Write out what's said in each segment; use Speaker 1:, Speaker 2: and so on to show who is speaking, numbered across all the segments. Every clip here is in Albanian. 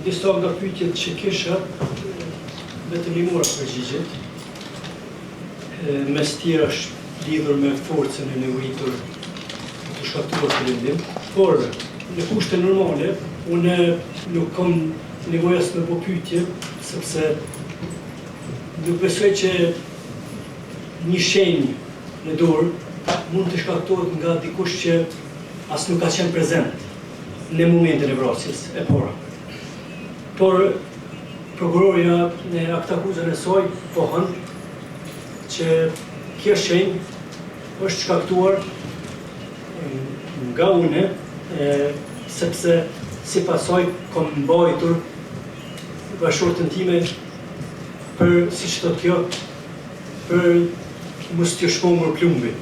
Speaker 1: Disa nga pyetjet që kisha, vetëm i mora përgjigjet. Mes tjerash lidhur me forcën e nevojitur për të shkaktuar këtë lëndim. Por, në kushte normale, unë nuk kam nevojë as me bo pyetje, sepse nuk besoj që një shenjë në dorë mund të shkaktohet nga dikush që as nuk ka qenë prezent në momentin e vrasjes, e para. Por, prokurorja në aktakuzën e saj pohon që kjo shenjë është shkaktuar nga une, sepse sipas saj kom mbajtur bashkëshorten time për, siç thotë kjo, për mos t'ju shmangur plumbi.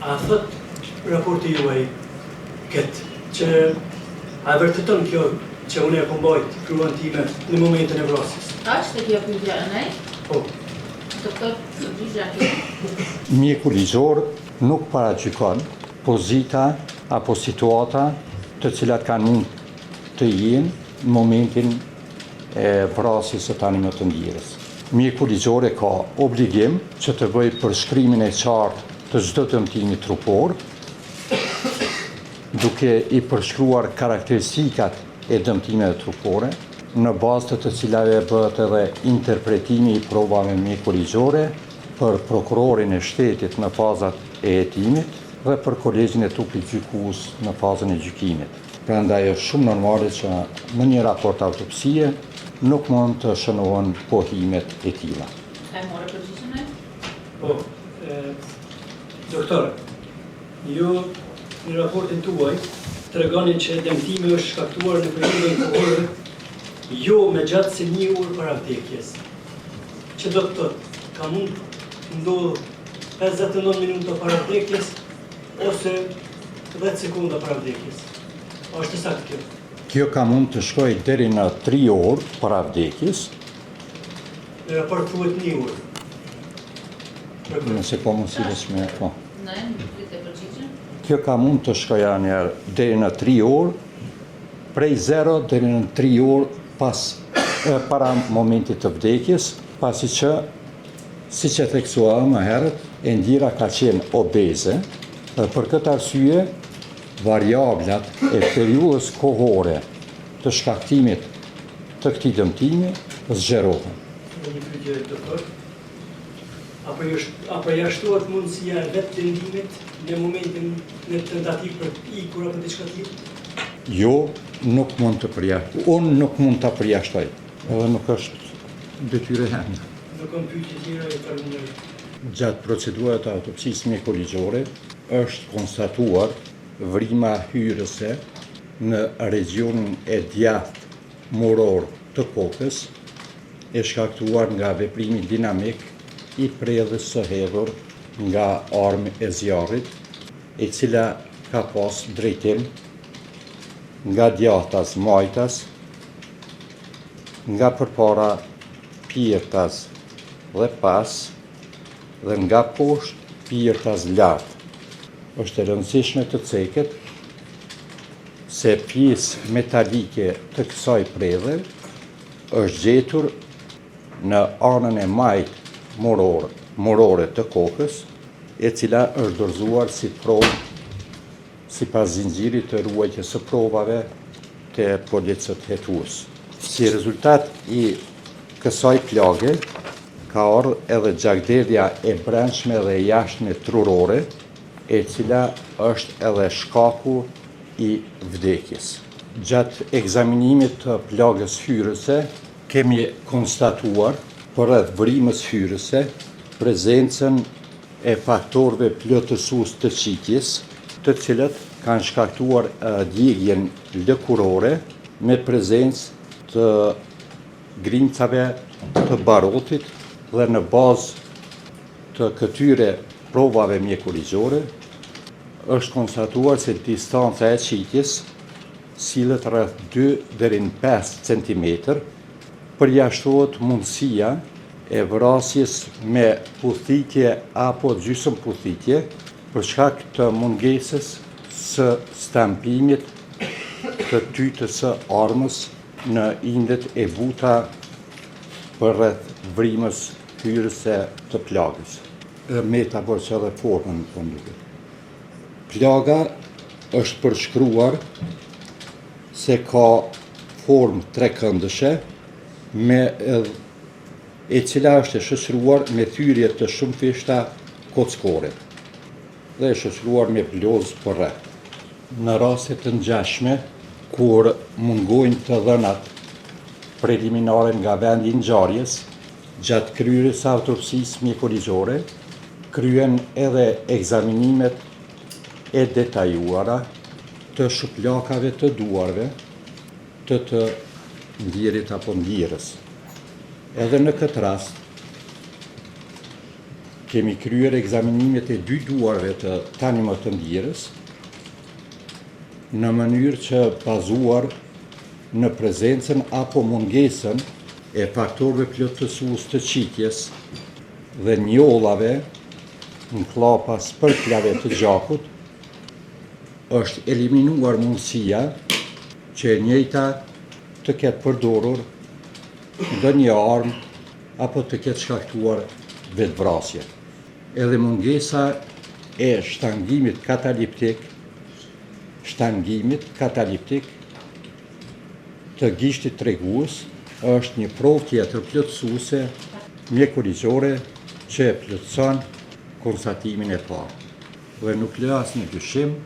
Speaker 1: A thot raporti juaj këtë, që a e vërteton kjo që unë e kom mbajt gruan time në momentin e vrasjes?
Speaker 2: A është kjo pyetja e nej?
Speaker 1: Po.
Speaker 2: Doktor, përgjigja kjo.
Speaker 3: Mjeku ligjor nuk paragjykon pozita apo situata të cilat kanë mund të jenë në momentin e vrasjes së tani më të ndjerës. Mjeku ligjor e ka obligim që të bëjë përshkrimin e qartë të çdo dëmtimi trupor, duke i përshkruar karakteristikat e dëmtimeve trupore, në bazë të të cilave bëhet edhe interpretimi i provave mjekoligjore për prokurorin e shtetit në fazat e hetimit dhe për kolegjin e trupit gjykues në fazën e gjykimit. Prandaj është shumë normale që në një raport autopsie nuk mund të shënohen pohimet e tilla.
Speaker 2: A e more përgjigjen ai?
Speaker 1: Po, doktor, ju në raportin tuaj tregoni që dëmtimi është shkaktuar në periudhën kohore jo më gjatë se një orë para vdekjes. Që do të thotë, ka mund të ndodhë 59 minuta para vdekjes ose 10 sekonda para vdekjes. A është e saktë kjo?
Speaker 3: Kjo ka mund të shkojë deri në 3 orë para vdekjes.
Speaker 1: Në raport thuhet një orë.
Speaker 3: Nëse ka mundësi veç me, po.
Speaker 2: Ne, pritë përgjigjen.
Speaker 3: Kjo ka mund të shkojë njëherë deri në 3 orë, prej 0 deri në 3 orë pas e, para momentit të vdekjes, pasi që siç e theksua më herët, e ndjera ka qenë obeze dhe për këtë arsye variablat e periudhës kohore të shkaktimit të këtij dëmtimi zgjerohen.
Speaker 1: Edhe një pyetje doktor. A a përjashtohet mundësia e vetëlëndimit në momentin në tentativë për të ikur apo diçka tillë?
Speaker 3: Jo, nuk mund të përjashtoj. Unë nuk mund ta përjashtoj. Edhe nuk është detyrë e jemja.
Speaker 1: Nuk kam pyetje tjera, ju faleminderit.
Speaker 3: Gjatë procedurave të autopsisë mjekoligjore është konstatuar vrima hyrëse në regjionin e djathtë muror të kokës, e shkaktuar nga veprimi dinamik i predhës së hedhur nga armë e zjarrit, e cila ka pas drejtim nga djathtas majtas, nga përpara pjerrtas dhe pas dhe nga poshtë pjerrtas lart. Është e rëndësishme të ceket se pjesë metalike të kësaj predhe është gjetur në anën e majtë muror, murore të kokës, e cila është dorëzuar si provë sipas zinxhirit të ruajtjes së provave te policët hetues. Si rezultat i kësaj plage ka ardhur edhe gjakderdhja e brendshme dhe e jashtme trurore, e cila është edhe shkaku i vdekjes. Gjatë ekzaminimit të plagës hyrëse, kemi konstatuar përreth vrimës hyrëse prezencën e faktorëve plotësues të qitjes, të cilët kanë shkaktuar djegien lëkurore me prezencë të grimcave të barotit dhe në bazë të këtyre provave mjekoligjore është konstatuar se distanca e qitjes sillet rreth 2 deri në 5 cm, përjashtohet mundësia e vrasjes me puthitje apo gjysëm puthitje për shkak të mungesës së stampimit. të tytës së armës në indet e buta përreth vrimës hyrëse të plagës. Meta bërë që edhe formën, po më duket. Plaga është përshkruar se ka formë trekëndëshe me e cila është e shoqëruar me thyrje të shumëfishta kockore dhe e shoqëruar me blozë përreth. Në raste të ngjashme, kur mungojnë të dhënat preliminare nga vendi i ngjarjes, gjatë kryerjes së autopsisë mjekoligjore, kryhen edhe ekzaminimet e detajuara të shuplakave të duarve të të ndjerit apo ndjerës. Edhe në këtë rast, kemi kryer ekzaminimet e dy duarve të tani më të ndjerës, në mënyrë që bazuar në prezencën apo mungesën e faktorëve plotësues të qitjes dhe njollave në kllapa spërklave të gjakut, është eliminuar mundësia që e njëjta të ketë përdorur ndonjë armë apo të ketë shkaktuar vetëvrasje. Edhe mungesa e shtangimit kataliptik, shtangimit kataliptik të gishtit tregues është një provë tjetër plotësuese mjekoligjore që e plotëson konstatimin e parë dhe nuk lë asnjë dyshim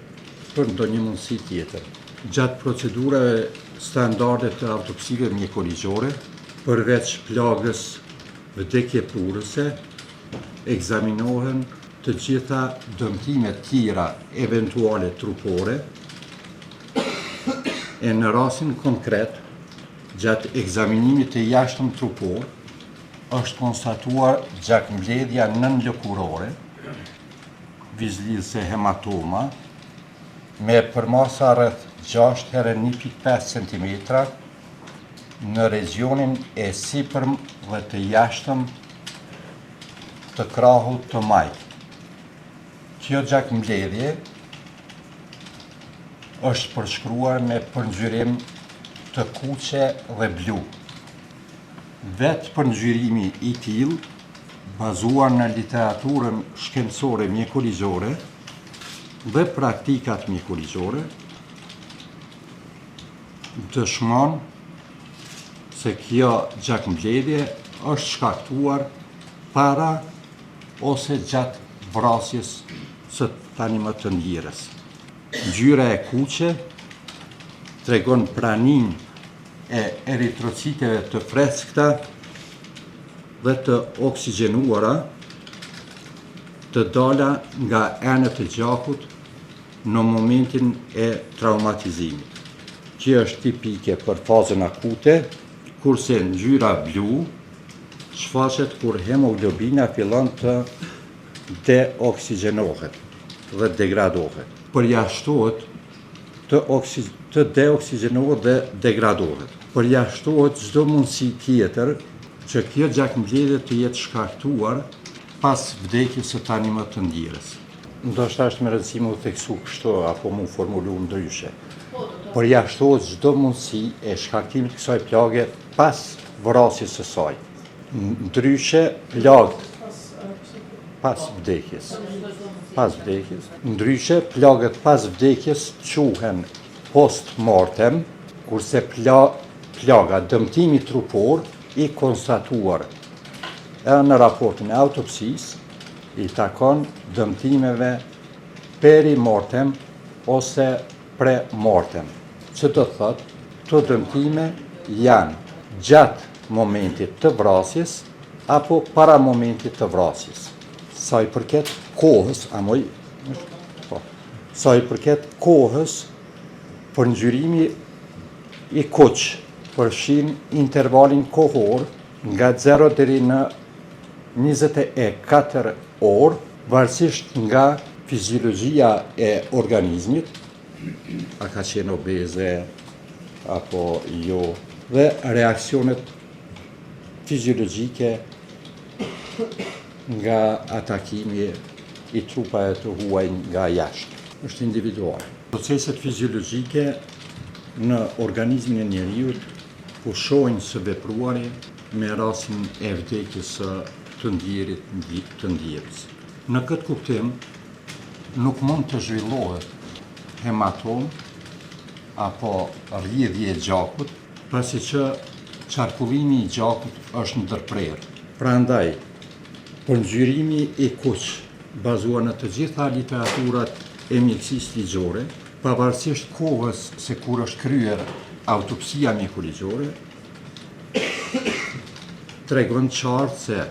Speaker 3: për ndonjë mundësi tjetër. Gjatë procedurave standarde të autopsive mjekoligjore, përveç plagës vdekjeprurëse, ekzaminohen të gjitha dëmtimet tjera eventuale trupore, e në rastin konkret, gjatë ekzaminimit të jashtëm trupor, është konstatuar gjakmbledhja nënlëkurore, vizëlidhëse hematoma, me përmasa rreth 6 herë 1.5 cm në regjionin e sipërm dhe të jashtëm të krahut të majtë. Kjo gjakmbledhje është përshkruar me përngjyrim të kuqe dhe blu. Vetë përngjyrimi i tillë, bazuar në literaturën shkencore mjekoligjore dhe praktikat mjekoligjore, dëshmon se kjo gjakmbledhje është shkaktuar para ose gjatë vrasjes së tani më të ndjerës. Ngjyra e kuqe tregon praninë e eritrociteve të freskëta dhe të oksigjenuara të dala nga enët e gjakut në momentin e traumatizimit. Kjo është tipike për fazën akute, kurse ngjyra blu shfaqet kur hemoglobina fillon të deoksigjenohet dhe degradohet. Përjashtohet të të deoksigjenohet dhe degradohet. Përjashtohet çdo mundësi tjetër që kjo gjakmbledhje të jetë shkaktuar pas vdekjes së tani më të ndjerës. Ndoshta është me rëndësi me u theksu kështu apo mu formulu ndryshe. Përjashtohet çdo mundësi e shkaktimit të kësaj plage pas vrasjes së saj. Ndryshe, plagët pas vdekjes. Pas vdekjes. Ndryshe, plagët pas vdekjes quhen post mortem, kurse pla, plaga dëmtimi trupor i konstatuar edhe në raportin e autopsisë i takon dëmtimeve perimortem ose premortem, që do të thotë këto dëmtime janë gjatë momentit të vrasjes apo para momentit të vrasjes. Sa i përket kohës, a moj, po, sa i përket kohës, përngjyrimi i kuq përfshin intervalin kohor nga 0 deri në 24 orë, varësisht nga fiziologjia e organizmit, a ka qenë obeze apo jo, dhe reaksionet fiziologjike nga atakimi i trupave të huaj nga jashtë. Është individual. Proceset fiziologjike. në organizmin e njeriut pushojnë së vepruari me rastin e vdekjes së të ndjerit të ndjerës. Në këtë kuptim, nuk mund të zhvillohet hematomë apo rrjedhje e gjakut, pasi që qarkullimi i gjakut është ndërprerë. Prandaj, përngjyrimi i kuq, bazuar në të gjitha literaturat e mjekësisë ligjore, pavarësisht kohës se kur është kryer autopsia mjekoligjore, tregon qartë se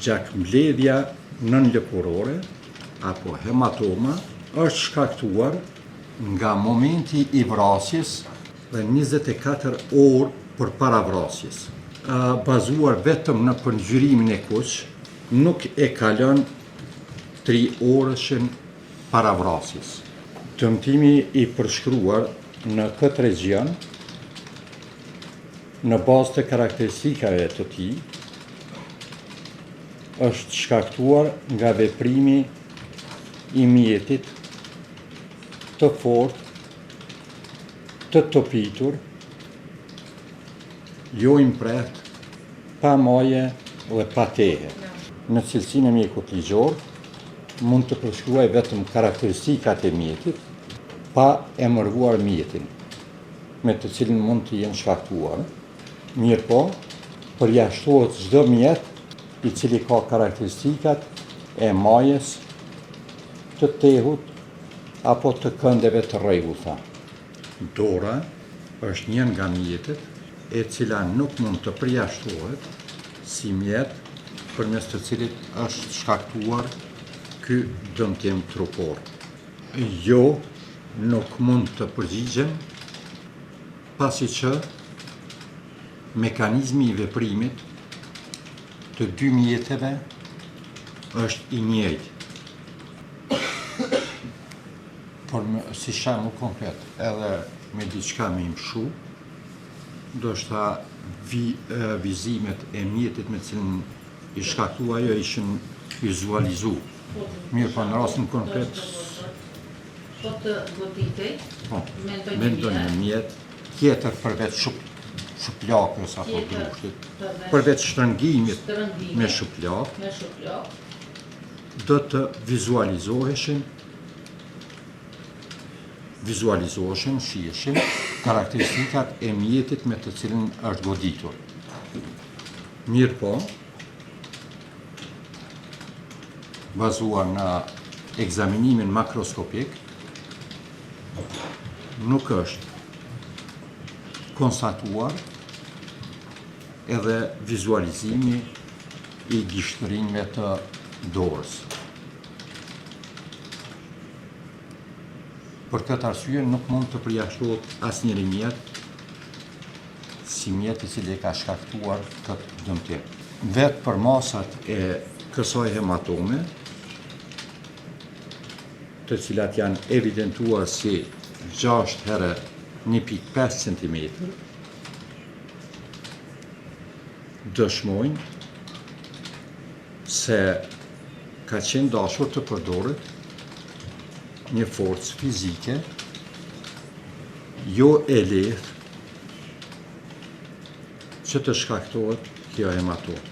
Speaker 3: gjakmbledhja nënlëkurore apo hematoma është shkaktuar nga momenti i vrasjes dhe 24 orë përpara vrasjes. Bazuar vetëm në përngjyrimin e kuq, nuk e kalon 3 orëshin para vrasjes. Dëmtimi i përshkruar në këtë regjion, në bazë të karakteristikave të tij, është shkaktuar nga veprimi i mjetit të fortë, të topitur, jo i mprehtë, pa maje dhe pa tehe. Në cilësinë e mjekut ligjor, mund të përshkruaj vetëm karakteristikat e mjetit, pa emëruar mjetin, me të cilin mund të jenë shkaktuar. Mirëpo, përjashtohet çdo mjet i cili ka karakteristikat e majës, të tehut apo të këndeve të rregullta. Dora është një nga mjetet e cila nuk mund të përjashtohet si mjet përmes të cilit është shkaktuar ky dëmtim trupor. Jo, nuk mund të përgjigjem, pasi që mekanizmi i veprimit të dy mjeteve është i njëjtë. Por si shembull konkret, edhe me diçka me i mshu, ndoshta vi, vizimet e mjetit me cilin i shkaktu ajo ishin vizualizu. Mirë, po në rastin konkret...
Speaker 2: Po të goditej,
Speaker 3: po, me ndonjë mjet tjetër përveç shup, shuplakës apo grushtit, përveç shtrëngimit me shuplakë,
Speaker 2: me shuplakë,
Speaker 3: do të vizualizoheshin vizualizoheshin, shiheshin karakteristikat e mjetit me të cilin është goditur. Mirëpo, bazuar në ekzaminimin makroskopik, nuk është konstatuar edhe vizualizimi i gishtërinjve të dorës. Për këtë arsye nuk mund të përjashtohet asnjëri mjet si mjet i cili e ka shkaktuar këtë dëmtim. Vetë përmasat e kësaj hematome, të cilat janë evidentuar si 6 herë 1.5 cm, dëshmojnë se ka qenë dashur të përdoret një forcë fizike jo e lehtë që të shkaktohet kjo hematomë.